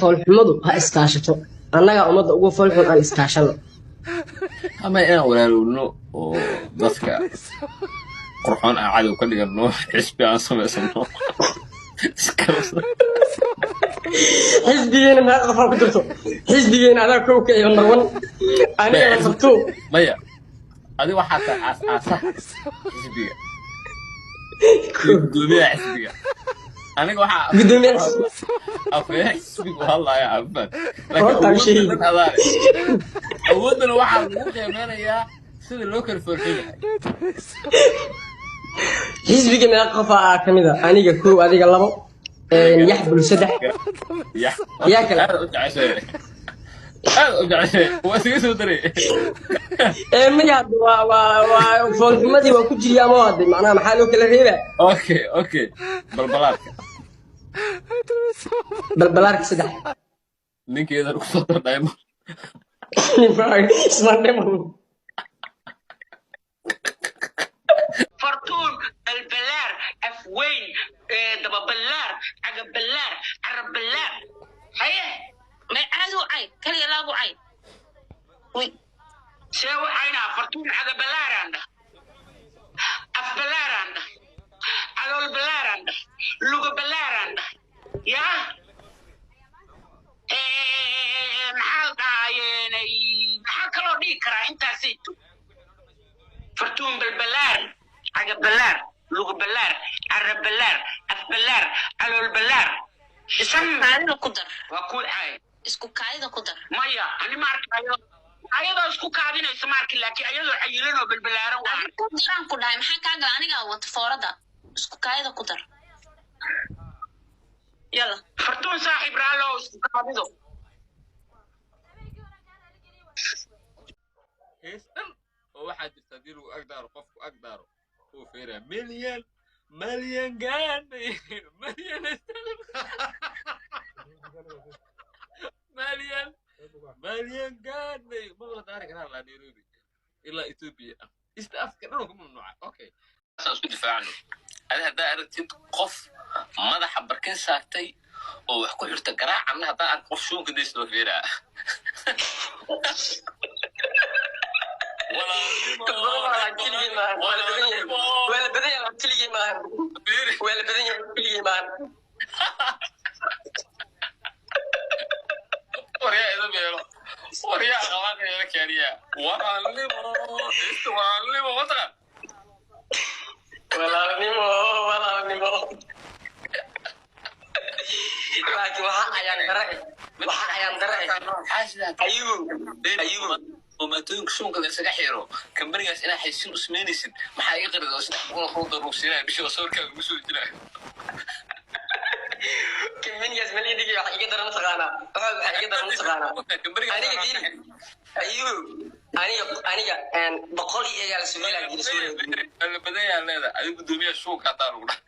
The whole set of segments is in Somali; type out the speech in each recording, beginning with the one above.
Foolxumadu ha iskaashato, annagaa ummadda ugu foolxun, aan iskaashano. Ama inaan walaalowno oo dadka qurxoon aan cadow ka dhigano, xisbi aan samaysano. Xisbigeena meeqa qofaa ku jirto? Xisbigeena adaa kow ka iyo number one, aniga number two. Maya, adi waxaa tahay aas aasaha xisbiga iyo guddoomiyaha xisbiga. Aniga waxaa guddoomiyaha afhayeen xisbigu hadlaya afan, laakiin Horta awoodda sheegi. Dad adaale awooddana waxaa lagu qiimeynayaa sida loo kala foolxun yahay. Xisbiga meeqa qofaa aa ka mid a? Aniga kow, adiga labo, yaxbul saddex. Ya. Yaa kale? Aad u jeceshay, aad u jeceshay, waa isaga soo daray. Ee maya, hadda waa foolxumadii waa ku jiriya ama hadde macnaha maxaa loo kala reebaa? Okay, balbalaarka. Balbalaarka saddex. Ninkeedan kusoo dardhaymo. Ismaan dhiman. Fartuun balbalaar, afweyn, dababallaar, cagaballaar, caraballaar, haye. May caadi u cay, kaliya laabu cay. Wi See waxaynaa fartuun cagaballaaraan dhah, afballaaraan dhah, caloolballaaraan dhah, lugaballaaraan dhah, yaa maxaa la dhahayeenay? Maxaa kaloo dhihi karaa intaasayto? Fartuun balbalaar, cagaballaar, lugaballaar, caraballaar, afballaar, caloolballaar isan. Kaadida ku dar. Waa kuu caay. Isku kaadida ku dar. Maya, ani ma arkaayo ayadoo isku kaadinaysa, ma arkin, laakiin ayadoo cayilan oo balbalaaran waa Adi ku daraan ku dhahay, maxaa kaa gala? Anigaa wata foorada, isku kaadida ku dar, yalla. Fartuun saaxiib raallo oo isku kaadido. Hees dhan oo waxaa jirta haddii lagu agdaaro, qofku agdaaro uu feeraa milyan malyan gaadhay malyan malyan malyan gaadhay, ma la daari karaa laa Nairobi ilaa Ethiopia, East Africa dhan oo ka mamnuuca. Okay, saan isku difaacno. Adi haddaa aragtid qof madaxa barkin saartay oo wax ku xirta garaacanna, haddaan arko qof shuunka days loo feeraa. Dad badan baa lahaa, keligii maahan, waa la badan yahay, waa la badan yahay, keligii maahan, waa la badan yahay, keligii maahan. Waryaa ida meelo, waryaa qabaaqayada keeniya, walaalnimo ista, walaalnimo mataqan. Walaalnimo, walaalnimo, laakiin waxa ayaan dare, waxa ayaan dare, ayugu ayugu oo maatooyinka shuunka la isaga xiro kambanigaas inaa xaysiin u samaynaysid, maxaa iga qarida oo 300,000 doolar uu siinaya bishii oo sawirkaaga ugu soo dejinaya? Kambanigaas malidigi waxa iga daran mataqaanaa? Waxa iga daran mataqaanaa? Aniga fiiri ayugu, aniga 100 iyo egaa la soo helaa jira soo. La badan yaa leedahay adiga, guddoomiyaha shuunka hataa lagu dhaha.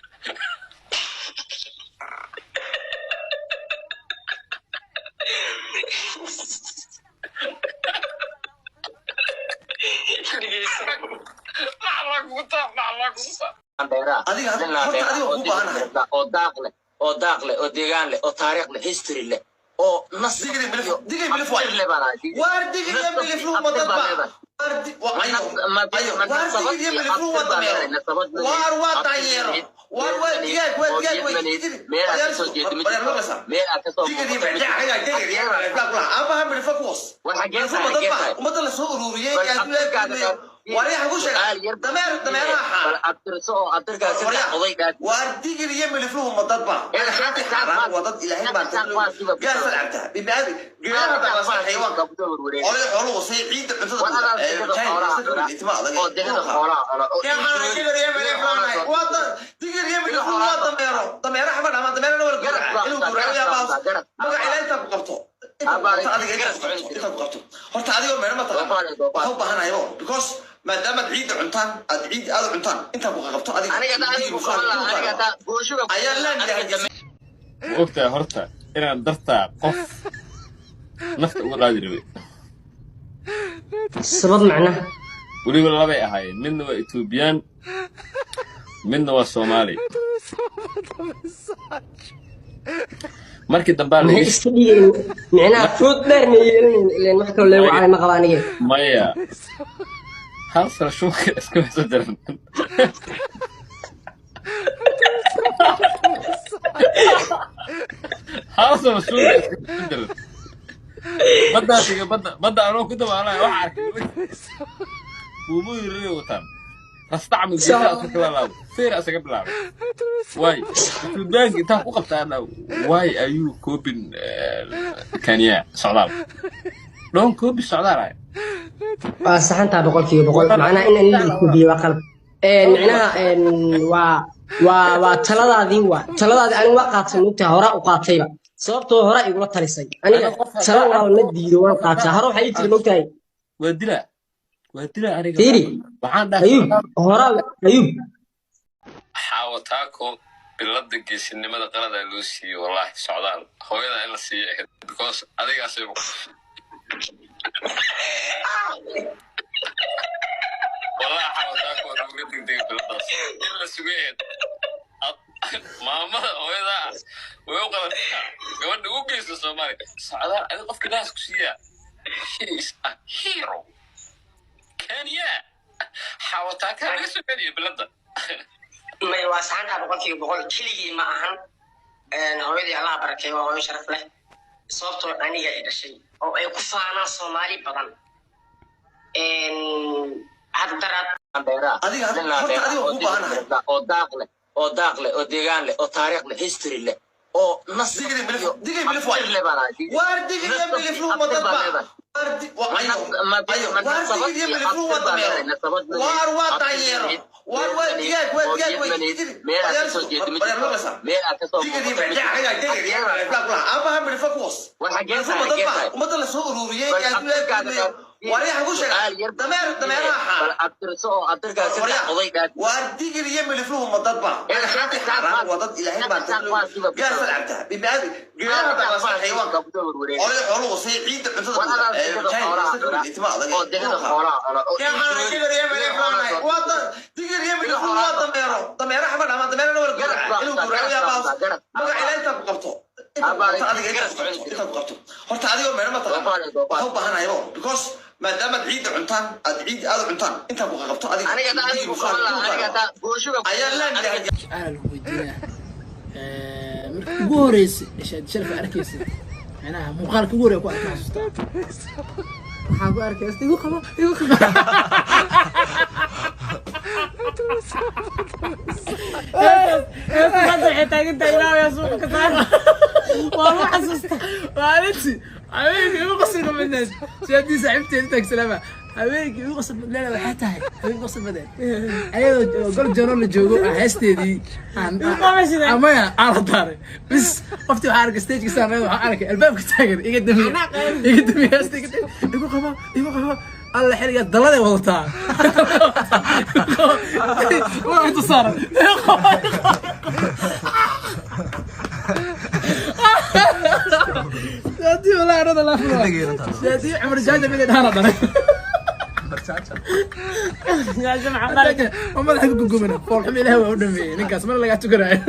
Adiga horta adiga kuu baahanahay. Oo daaq leh, oo daaq leh, oo deegaan leh, oo taariikh leh, history leh, oo nas Digri milif, digri milif waay. abtir leh baan ahay. Waar digri iyo milifluhu ma dad ba? Waar ayo ayo, waar digri iyo milifluhu waa dameero, waar waa daanyeero, waar waa digaag, waa digaag wey digri. Meel aad kasoo jeedo ma Waryaal jirto. Maqlaysaa? Meel aad kasoo Digri iyo muuqato ma milif jirto. digri iyo miliflaa kulaha aabaha milifla kuwas. War xaggee Miliflu tahay? ma dad Xaggee ba? tahay? Ummadda la soo ururiyey Bal ee adduunka abtirkaaga waaryaha ku sheega su'aal yar dameer dameeraha bal xaara. Abtirso oo abtirkaa saddex Waryaa, oday dhaaf. Waar digir iyo milifluhu ma dad ba? Ee, Dhagaxaanta xaaraan waa dad ilaahay baa Saas waa siba ku gaasad cabtaa biniaadam geedaha dhaqaasa xayawaanka olay xooluhu say ciidda cuntada War adaa digada xoolaha cuna oo digada xoolaha cuna oo digir iyo miliflaanahay waa digir iyo milifluhu waa dameero, dameeraha ma dhamaan, dameerana waa la Garab gowracaa baa inuu cuntaa, gowraco garab yaa baa baas cuntaa, garab. Magaca ilaahay intaa ku qabto, intaa ku Abaar, qabto adiga, intaa ku qabto, intaa ku qabto horta adigoo meelo ma taqaan. Doofaar iyo doofaar. Waxaa u baahanayo because maadaama aad ciidda cuntaan, aad ciid aad u cuntaan, intaa ku qabto adiga. Aniga daa adiga ku qaban lahaa, aniga daa gooshuga ku Ayaa laan aniga yahay. Ma ogtahay horta inaan dartaa qof nafta uga qaadi rabay? Sabab macnaha? Weliba labay ahaayeen, midna waa Etoobiyaan, midna waa Soomaali. Markii dambaa la Maxay ii iska dhigeen? Micnaha food dheer ma yeelanayn, ileen wax kaloo leegu calay ma qaba aniga. Maya, hal sano shunka iska soo jaran. Hal sano shunka iska soo jaran. Baddaa tiga, badda, badda anoo ku dabaalaya, waxa arkay buumuu yaryar wataan, rastacmal geesaha iska kala laabo, feer isaga bilaabay. Waay Suudaanka intaan ku qabtaana, why are you copying Kenya socdaal? Don't copy socdaal ay. Waa saxantaa 100%. Macnaha in aan la hubiyo waa qalab. Micnaha waa taladaadii, waa taladaadii. Aniga waa qaatay, mugtaha horaa u qaatayba, sababtoo horaa igula talisay. Aniga talo walaal ma diido, waan qaataa. Hore waxaa ii tiri, mogtahay? Waa dilaa, waa dilaa aniga. Fiiri. Waxaan dhahay Ayub, horaa Ayub. Xaawataako bilada geesinimada qaladaa loo siiyey. Wallahi socdaal hooyada in la siiyo ahayd, because adigaasay. Wallahi xaawataako waa uga degdegay biladaas in la sugay ahayd. Maamada hooyada ah way u qalantaa, gabadha ugu geysta Soomaaliya. Socdaal, adiga qofka naas ku siiyaa, she is a hero. Kenya xaawataaka laga soo celiyo bilada. May, waa saxantaa 100%. Keligii ma ahan. Hooyadii Allah barakeeyo, waa hooyo sharaf leh, sababtoo aniga ay dhashay oo ay ku faanaan Soomaali badan. Hadda daraad Adiga horta adiga ku baahanahay. Oo daaq leh, oo daaq leh, oo deegaan leh, oo taariikh leh, history leh, oo nasab Digri iyo digri milif waay. abtir leh baan ahay. Waar digri iyo milifluhu ma dad ba? Waar waa ayo ayo, waar digri iyo milifluhu waa dameero, waar waa daanyeero, waar waa digaag, waa digaag wey. Digri Meel aad kasoo jeedo ma jirto, meel aad kasoo digri muuqato ma jirto. Digri bla abaha milifo kuwas. War xagee Milifo tahay? ma dad Xagee ba? tahay? Ummadda la soo ururiyey Bal ee abtirkaaga waaryaha ku sheega su'aal yar dameer, dameeraha bal xaara. Abtirso oo abtirkaa saddex oday dhaaf. Waar digir iyo milifluhu ma dad ba? Dhagaxaanti xaaraan waa dad Ilaahay baa gaasad cabtaa biniaadam geedaha dhaqaasa xayawaanka olay xooluhu say ciidda cuntada. War adaa digada xoolaha cuna oo digada xoolaha cuna oo Digir iyo milifluhu waa dameero, dameeraha ma dhamaan, dameerana waa gowraca inuu gowraco yaa baas. Magaca Ilaahay intaa ku qabto, intaa ku qabto adiga, intaa ku qabto horta adigoo meelo ma taqaan. Waxaa u baahanahay because maadaamaad ciidda cuntaan, aad ciidda aad u cuntaan, intaa ku qabto adiga. Aniga taa adiga ku qaban lahaa, aniga taa gooshuga. Ayaa laan. Su-aala lagu weydiinaa. Marka ugu horeysay shaadi sharaf arkaysa, macnaha muuqaalka ugu horeya ku arkay, xasuustaa? Waxaan ku arkay igu qabo, igu qabo. Hadda waxay taagan tahay ilaa suuqa ka saar, waa lagu xasuustaa. Maalintii habeenkii igu qosol badneed, shaadii saaxiibteed intaag salaama, habeenkii igu qosol badneed waxaa tahay habeenkii qosol badneed ayadoo gol jano la joogo aan heesteedii aan amaya aan la daaray bis. Qoftii waxaa arkay stageka saarneed, waxaa arkay albaabka taagan, iga damiya, iga damiya heesta, iga damiya, igu qabo, igu qabo. Alla xiligaa daladay wadataa waa inta saaran, igu qabo, igu qabo. Shaadii walaa arada laa shaadii Cumar Jaaja mid dhaana dhalay oo madaxa ku gugumana foolxum. Ilaahay waa u dhameeyey ninkaas mana lagaa tukanaayo.